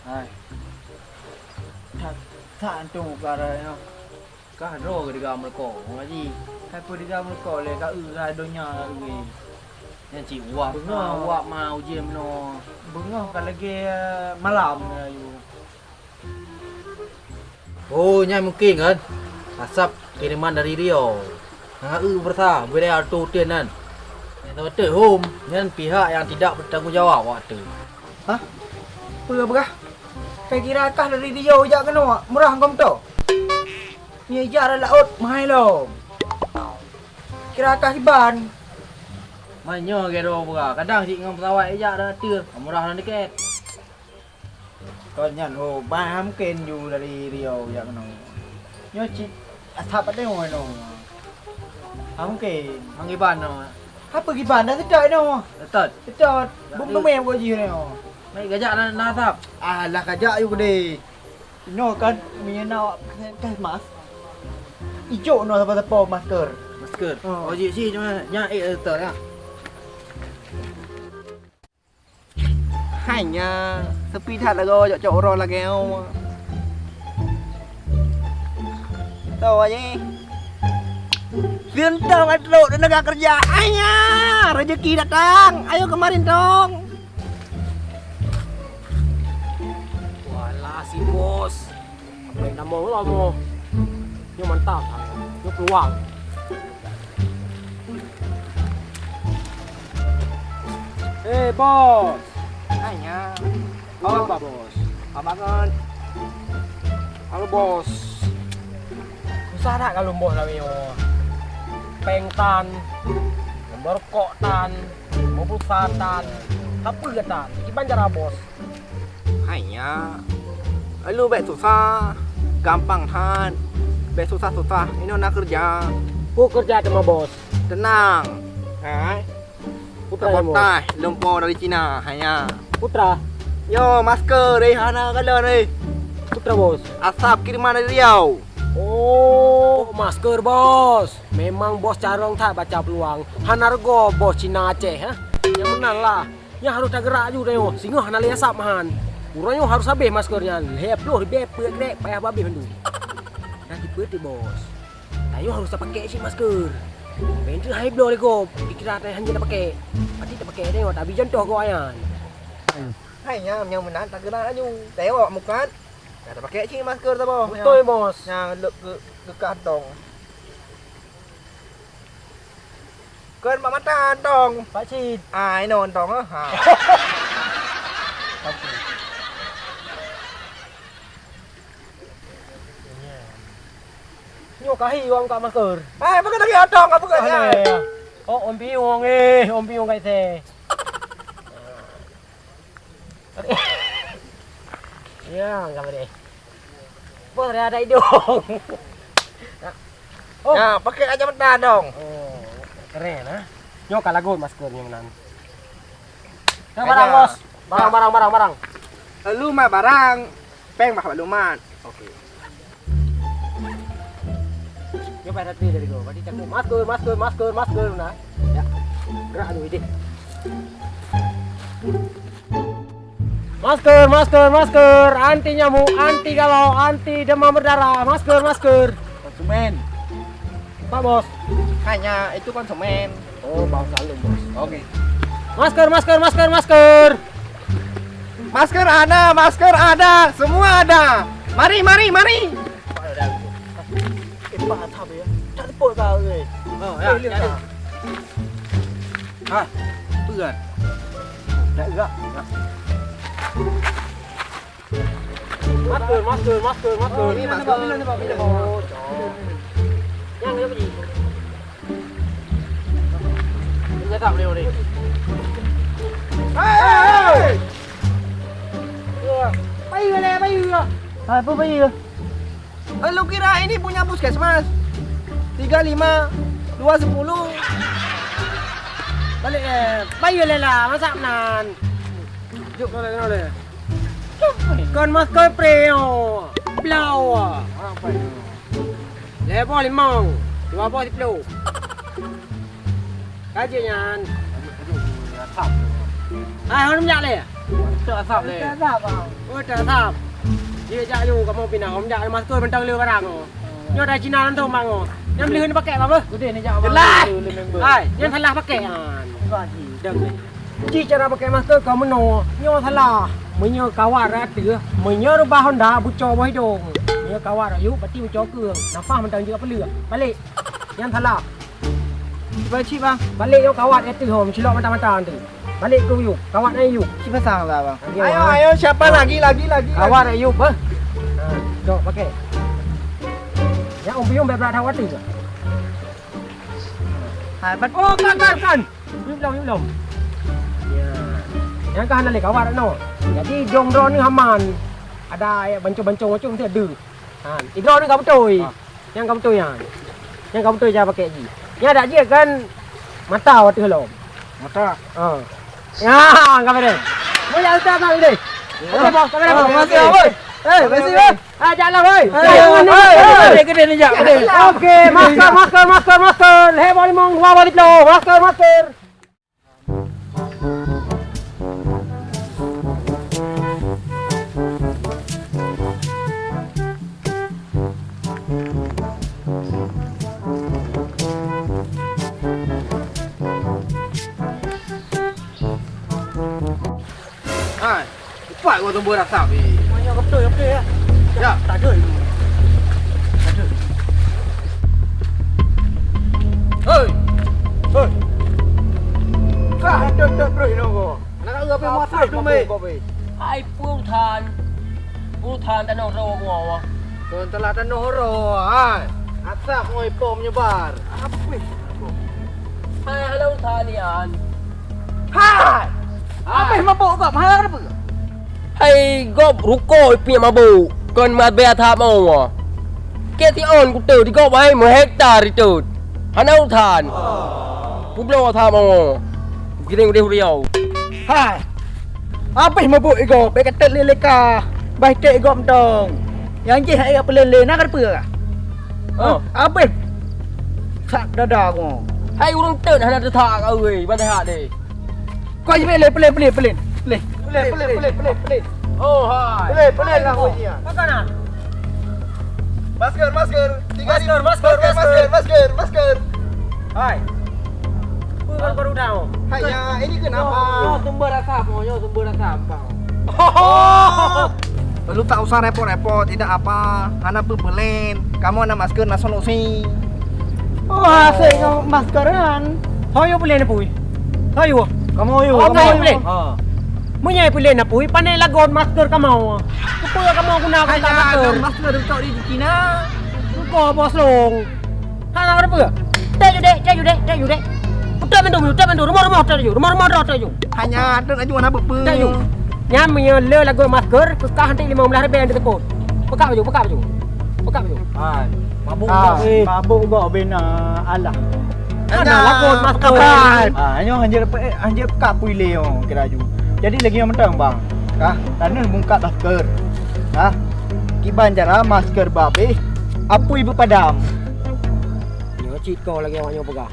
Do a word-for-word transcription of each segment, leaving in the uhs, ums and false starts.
Hai. That, that antum muka raya. Kah droe keu teuga meureuko, Mak Haji. Hai peue teuga meureuko lé, ka eu hai donya ka eu. Nyan cit uap Beungoh. ma, uap ma ujeuen meunoe. Beungoh ka lagèe, eh, malam rayeuk. Oh, nyan mungken kan? Asap kiriman dari Riau. Nyang eu beurasa, beu lé ateueh uteuen nyan. Nyang saboh teuk hom, nyan pihak nyang tidak bertanggung jawab awak tu. Hah? Peue beurah? Kai kira kah dari Riau jak keunoe, murah gom to? Nyoe ija rot laôt, meuhai lom. Kira kah kiban? Meunyoe gèt droe beurah, kadang cit ngon peusawat ija dan ateueh, murah dan deket. Kon nyan, oh, bah mungken ju dari Riau jak keunoe. Nyoe cit asap ade nyoe. Ah, mungken. Mang kiban nyoe. Apa kiban dah sedot nyoe? Sedot. Sedot. Ya, bum ya. Bumé kok jih nyoe. Mai gajak na, na asap. Alah, gajak ju gede. Nyoe kan meunyoe na awak pakai, pakai mask. Ijok nyoe sapa-sapa masker. Masker. Oh. Oh, jih, jih, cuma nyan, eh, sedot ya. Hai nyan, sepi that lagoe cok-cok uroe lagèe nyoe. Toh, Haji. Seuntoe ka trok di neugara keureuja. Hai nyan, rezeki datang. Ayo keumarin, Tong. Walah, si Bos. Sampai tamong lom. Nyoe mantap. Nyoe peuluang. Eh, Bos. Hai nyan. Apa, Bos? Apa kan? Halo, Bos. Susah that kalau Bos lawét nyoe. Péng tan, rokok tan, mobil tan. Apa tan? Kiban cara, Bos? Hai nyan, lu bèk susah, gampang that. Bèk susah-susah, inoe na keureuja. Peue keureuja teuma, Bos? Teunang. Hai. Putra, Bos. Kapotai, lumpo dari Cina, hai nyan. Putra. Yo, masker, eh, hana kalon, eh. Putra, Bos. Asap kiriman dari Riau. Oh, masker, Bos. Memang Bos carông that baca peuluang. Hana reugoe Bos Cina Aceh, ha? Nyang meunan lah. Nyan harôh tageurak aju tanyoe, singoh hana lé asap meuhan. Uroe nyoe harôh habéh masker nyan, lhèe ploh ribèe peuet krek payah babéh mandum. Nyan dipeue teuh, Bos? Tanyoe harôh tapakèk cit masker. Bèk teuk hai bloe lé gob, dikira tanyoe hana tapakèk. Pati tapakèk tanyoe, tabi cuntoh gobnyan. Hai nyan, nyang meunan tageurak aju. Tanyoe awak mukat, ka tapakèk cit masker saboh. Beutôi, Bos. Nyan leueb keu, keu kantong. Kon bak mata, Tong. Pak Cit. Ah, inoe, Tong, ah. Ha. Nyoe ka hi wang ka masker. Eh, pakon lagèe Tong, apa kau? Ah, ya. Oh, Om Piung, eh, Om Piung kai teh. Ya, enggak apa deh. Bos, ada, ada hidung. Oh. Ya, pakai kacamata dong. Oh, keren, ah. Nyoe ka lagot masker nyoe meunan. Nah, barang, Bos. Barang, barang, barang, barang. Lu mah barang, péng bah lumat. Oke. Nyoe payah that dari gua. Berarti cakap masker, masker, masker, masker, nah. Ya. Gerak dulu, idéh. Masker, masker, masker, anti nyamuk, anti galau, anti demam berdarah, masker, masker. Konsumen. Pak Bos. Hanya itu konsumen. Oh, Bang Salim, Bos. Oke. Masker, masker, masker, masker. Masker ada, masker ada, semua ada. Mari, mari, mari. Eh, Pak Atam ya. Tak tepuk kau, eh. Oh, ya, eh, lihat ya, tak? Ha, peue kan? Tak gerak. Masker, masker, masker, masker. Oh, ini masker. Bila, bila, bila, bila. Oh, cok. Yang dia pergi. Dia tak boleh, boleh. Hei, hei, hei. Ya. Bayu lah, bayu lah. Ha, apa bayu? Lu kira ini punya puskesmas? Tiga lima, dua sepuluh. Balik, eh, bayu lah lah, masak nan. Jok, noleh, noleh. Kon masker pre, oh. Blau, ah. Orang apa itu? Lhèe boh limong, dua boh siploh. Ka jeuet nyan. Hai, hana minyak lé? Tak asap leh. Tak asap, Bang. Oh, tak asap. Dia jak lu, kamu pinang. Om jak masker bentang lu barang. Nyoe dari Cina langsung, Bang. Yang beli ni pakai apa? Udah ni jak, Bang. Jelas. Hai, yang salah pakai kan. Deng ni. Ci cara pakai masker kau meunoe. Nyoe salah. Meunyoe kawat ateueh, meunyoe rubah Honda bucok boh hidung. Meunyoe kawat ayuk, berarti bucok keung. Nafah mantong jeuet peuleueh. Balik. Yang salah. Cuba cit, Bang. Balik nyoe kawat ateueh ho, meucilok mata-mata tu. Balik tu yuk, kawat na yuk. Cit pasang lah, Bang. Lagi, ayo, ha. Ayo, siapa lagi, lagi, lagi, kawat lagi. Ayub, bah. Ha, cok pakai. Ya, Om Pium bebrak dah wati. Hai, pat- Oh, kan, kan, kan. Yuk lom, yuk lom. Ya. Yang kan ada kawat no. Jadi jom drone ni aman. Ada ayat bancong-bancong macam tu ada. Ha, idroe ni ka beutôi. Ha. Nyang ka beutôi nyan. Nyang ka beutôi ja pakai ji. Nya dak jeuet kan mata watèe lom. Mata. Ha. Ya, ka beutôi. Boleh ustaz tak boleh? Boleh bang, kamera bang. Makasih, oi. Eh, makasih, oi. Ah, jak lah, oi. Eh, eh, eh, eh, gede ni, jak, gede. Okey, masker, masker, masker, masker. Lhèe boh limong, dua boh liploh. Masker, masker. Hai. Cepat gua teumbôh rasa, weh. Semuanya betul, betul ya. Ya. Tak ada. Tak ada. Hei. Hei. Kah ada tak terus ni kau? Nak kau apa masa tu, meh? Hai, Puthan. Puthan tanoh roh gua. Kau telah tanoh roh, hai. Asap ngoi pom nyebar. Apa? Hai, halo, Thanian. Hai! Habéh mabôk gob, hana peue. Hai gob rukoe piep mabôk, kon mabée that mawö. Keu siôn kuteuk di gob hai meuhektar itot. Hana urusan. Kubloe that mawö. Giring udeh uriau. Hai! Habéh mabôk igob, bèk katet lé leka. Bah iték igob mantong. Nyang jih hai peulen lé, na kareupeu kah? Oh. Habéh. Sak dada aku. Hai ureueng teut hana teutak ka weh, ban teuhak deh. Kau ji peleh, peleh, peleh, peleh. Peleh. Peleh, peleh, peleh, peleh, peleh. Oh, hai. Peleh, peleh lah kau ji. Makan ah. Masker, masker. Tiga masker, masker, masker, masker, masker, masker. Hai. Peue baru-baru dah. Hai, ya, ini kenapa? Nyoe sumber asap, nyoe sumber asap, Bang. Oh. Lu tak usah repot-repot, tidak apa. Hana peue peulen. Kamoe na masker, na solusi. Oh, asik ngon masker nyan. Ho yue peulen apui? Ho yue? Kamoe yue, oh, kamoe yue peulen. Ha. Meunyoe peulen apui, pane lagon masker kamoe. Keupeue kamoe guna masker? Hanya masker. Masker untuk di Cina. Engko bos long. Hana ada peue. Tek ju deh, tek ju deh, tek ju deh. Putar mandum, putar mandum. Rumoh-rumoh tek ju. Rumoh-rumoh droe tek ju. Hanya tek laju hana beupeu. Tek ju. Nyan meunyoe le lagu masker, peukah nanti lima belas ribèe yang disebut. Pekak baju, pekak baju. Pekak baju. Hai, mabuk ah, kau, eh. Mabuk kau bina Allah. Hana lagu masker. Ah, nyoe hanjeuet pe-, eh, hanjeuet pekak pui le nyoe kira ju. Jadi lagi yang mentang bang. Kah, tanah bungkat masker. Kah, kiban cara masker babeh, apui berpadam. Nyoe cit kau lagi awak nyoe peugah.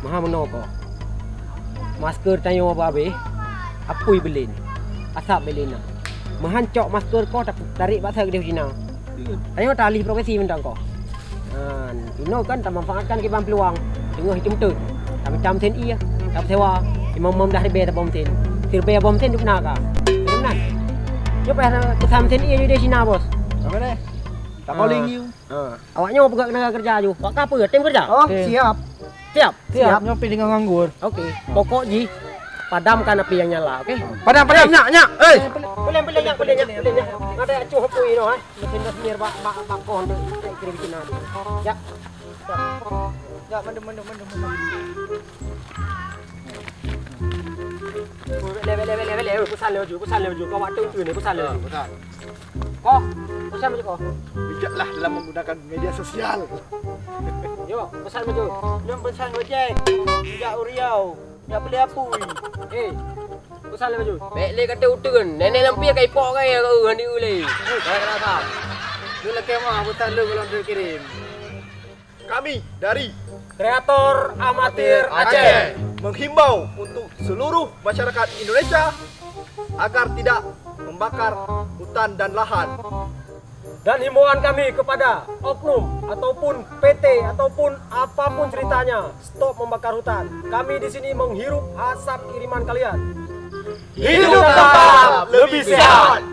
Maha meunoe ko. Masker tanyoe babeh, apui beulen. Asap beulen na. Meuhan cok masker ko ta-, tarék bak sai keudeh Cina. Tanyoe ta alih profesi mantong ko. Nah, inoe kan tamanfaatkan kiban peluang. Teungoh item teut. Tamita meusén ie, tapeusewa. Lima belas ribèe tabông meusén. Siribèe bông meusén dum na ka. Beuna. Nyoe payah peusan meusén ie dari Cina, bos. Apa deh? Tak calling you. Ha. Awak nyoe peugah keunaga keureuja ju. Awak ka peue? Tem keureuja? Oh, siap. Siap? Siap. Siap. Nyoe pih deungon nganggur. Okey. Pokok jih, padamkan api yang nyala, okey? Padam, padam, nyak, nyak. Eh. Boleh, boleh, nyak, boleh, nyak, boleh, nyak. Ada acuh apui noh, eh. Mesin dah semir bak, bak, bak koh tu. Kirim Cina. Ya. Ya, mandum, mandum, mandum, mandum. Lé, lé, lé, lé, lé. Pesan laju, pesan laju. Kau waktu tu ni, pesan laju. Pesan. Ko, pesan baju ko. Bijaklah dalam menggunakan media sosial. Yo, pesan baju. Nyoe pesan Gojek. Jak Uriau. Jak beli apui. Eh, pesan baju. Bèk lé kata uteun. Nenek lampi kai pok kai ka eu hani eu lé. Dah rasa. Lu lakèe mah pesan lu kalau terkirim. Kami dari Kreator Amatir Aceh menghimbau untuk seluruh masyarakat Indonesia agar tidak membakar hutan dan lahan. Dan himbauan kami kepada oknum ataupun P T ataupun apapun ceritanya, stop membakar hutan. Kami di sini menghirup asap kiriman kalian. Hidup tanpa lebih sehat.